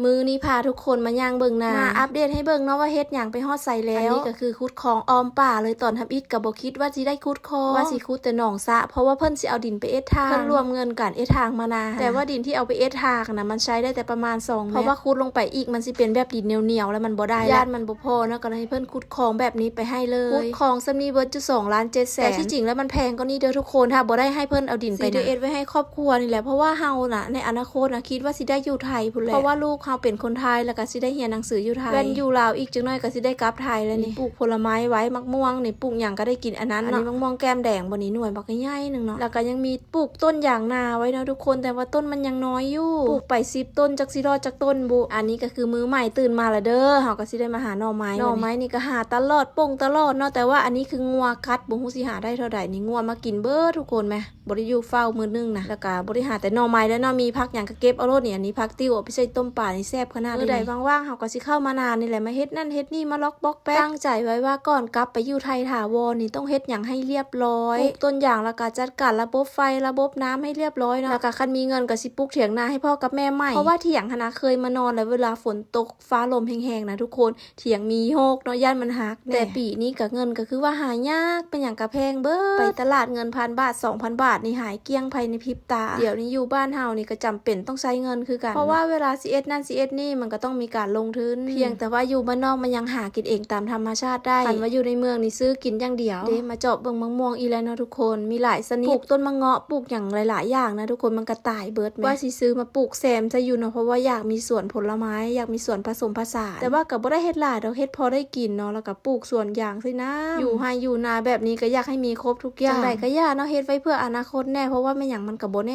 ມື້ນີ້ພາທຸກຄົນມາຍ່າງເບິ່ງນາ ມາອັບເດດໃຫ້ເບິ່ງເນາະວ່າເຮັດຫຍັງໄປຮອດໃສແລ້ວ. ອັນນີ້ກໍຄືຂຸດຄອງອ້ອມປ່າເລີຍ, ຕອນທຳອິດກໍບໍ່ຄິດວ່າຊິໄດ້ຂຸດຄອງ ວ່າຊິຂຸດແຕ່ໜອງສະ ເພາະວ່າເພິ່ນຊິເອົາດິນໄປເອັດທາງ ເພິ່ນລວມເງິນກັນເອັດທາງມານາ. ແຕ່ວ່າດິນທີ່ເອົາໄປເອັດທາງນະ ມັນໃຊ້ໄດ້ແຕ່ປະມານສອງແມັດ ເພາະວ່າຂຸດລົງໄປອີກມັນຊິເປັນແບບດິນໜຽວໆ ແລ້ວມັນບໍ່ໄດ້ ຢ້ານມັນບໍ່ພໍເນາະ ກໍເລີຍໃຫ້ເພິ່ນຂຸດຄອງແບບນີ້ໄປໃຫ້ເລີຍ. ຂຸດຄອງສ່ຳນີ້ເບິດຢູ່ສອງລ້ານເຈັດແສນ ແຕ່ທີ່ຈິງແລ້ວມັນແພງກວ່ານີ້ເດີທຸກຄົນ ຖ້າບໍ່ໄດ້ໃຫ້ເພິ່ນເອົາດິນໄປນະ ຊິໄດ້ເອັດໄວ້ໃຫ້ຄອບຄົວນີ້ແຫຼະ ເພາະວ່າເຮົານະ ໃນອະນາຄົດນະ ຄິດວ່າຊິໄດ້ຢູ່ໄທພຸ້ນແຫຼະ ເພາະວ່າລູກເຮົາເປັນຄົນໄທ ແລ້ວກໍຊິໄດ້ຮຽນໜັງສືຢູ່ໄທ ແມ່ນຢູ່ລາວອີກຈັກໜ້ອຍກໍຊິໄດ້ກັບໄທແລ້ວນີ້. ປູກຜົນລະໄມ້ໄວ້ ໝາກມ່ວງນີ້ ປູກຫຍັງກໍໄດ້ກິນອັນນັ້ນເນາະ. ອັນນີ້ໝາກມ່ວງແກ້ມແດງບໍ່ນີ້ ໜ່ວຍບັກໃຫຍ່ໆໜຶ່ງເນາະ ແລ້ວກໍຍັງມີ ປູກຕົ້ນຢາງນາໄວ້ເນາະທຸກຄົນ ແຕ່ວ່າຕົ້ນມັນຍັງນ້ອຍຢູ່ ປູກໄປສິບຕົ້ນ ຈັກຊິລອດຈັກຕົ້ນບຸ. ອັນນີ້ກໍຄືມື້ໃໝ່ຕື່ນມາລະເດີ ເຮົາກໍຊິໄດ້ມາຫາໜໍ່ໄມ້. ໜໍ່ໄມ້ນີ້ກໍຫາຕະຫຼອດ ປົ່ງຕະຫຼອດເນາະ ແຕ່ວ່າອັນນີ້ຄືງົວກັດ ບໍ່ຮູ້ຊິຫາໄດ້ເທົ່າໃດນີ້ ງົວມາກິນເບິດທຸກຄົນແມະ ບໍ່ໄດ້ຢູ່ເຝົ້າມື້ໜຶ່ງນະ. ແລ້ວກໍບໍ່ໄດ້ຫາແຕ່ໜໍ່ໄມ້ແລ້ວເນາະ ມີຜັກຫຍັງກໍເກັບເອົາໂລດນີ້. ອັນນີ້ຜັກຕິ້ວ ເອົາໄປໃສ່ຕົ້ມປານີ້ແຊບຂະໜາດ. ມື້ໃດວ່າງໆ ເຮົາກໍຊິເຂົ້າມານານີ້ແຫຼະ ມາເຮັດນັ້ນເຮັດນີ້ ມາລັອກປອກແປກ. ຕັ້ງໃຈໄວ້ວ່າກ່ອນກັບໄປຢູ່ໄທຖາວອນນີ້ ຕ້ອງເຮັດຫຍັງໃຫ້ລຽບ ລອຍ ປູກຕົ້ນຢາງ ແລ້ວກໍຈັດການລະບົບໄຟລະບົບນ້ຳໃຫ້ລຽບລອຍເນາະ ແລ້ວກໍຄັນມີເງິນກໍຊິປຸກຖຽງນາໃຫ້ພໍ່ກັບແມ່ໃໝ່ ເພາະວ່າຖຽງຫັ້ນນະ ເຄີຍມານອນແລ້ວ ເວລາຝົນຕົກຟ້າລົມແຮງໆນະທຸກຄົນ ຖຽງມີໂຮກເນາະ ຢ້ານມັນຫັກແດ່. ແຕ່ປີນີ້ກະເງິນກໍຄືວ່າຫາຍາກ ເປັນຫຍັງກະແພງເບີດ ໄປຕະຫຼາດເງິນພັນບາດ ສອງພັນບາດນີ້ຫາຍກ້ຽງພາຍໃນພິບຕາ. ດຽວນີ້ຢູ່ບ້ານເຮົານີ້ກໍຈຳເປັນຕ້ອງໃຊ້ເງິນຄືກັນ ເພາະວ່າເວລາຊິເຮັດນັ້ນຊິເຮັດນີ້ ມັນກໍຕ້ອງມີການລົງທຶນ ພຽງແຕ່ວ່າຢູ່ບ້ານນອກມັນຍັງຫາກິນເອງຕາມທຳມະຊາດໄດ້ ຄັນວ່າຢູ່ໃນເມືອງນີ້ຊື້ກິນຢ່າງດຽວເດ້. ມາເຈາະເບິ່ງໝາກມ່ວງອີກແລ້ວເນາະທຸກຄົນ ມີຫຼາຍຊະນິດ ປູກຕົ້ນໝາກເງາະ ປູກຫຍັງຫຼາຍໆຢ່າງນະທຸກຄົນ ມັນກໍຕາຍເບີດແມະ. ວ່າຊິຊື້ມາປູກແຊມໃສ່ຢູ່ເນາະ ເພາະວ່າຢາກມີສວນຜົນລະໄມ້ ຢາກມີສວນປະສົມປະສານ ແຕ່ວ່າກໍບໍ່ໄດ້ເຮັດຫຼາຍດອກ ເຮັດພໍໄດ້ກິນເນາະ ແລ້ວກໍປູກສວນຢາງໃສ່ນຳ ຢູ່ໄຮ່ຢູ່ນາແບບນີ້ກໍຢາກໃຫ້ມີຄົບທຸກຢ່າງ ຈັ່ງໃດກໍຢ່າເນາະ ເຮັດໄວ້ເພື່ອອະນາຄົດແດ່ ເພາະວ່າແມ່ນຫຍັງມັນກໍບໍ່ແນ່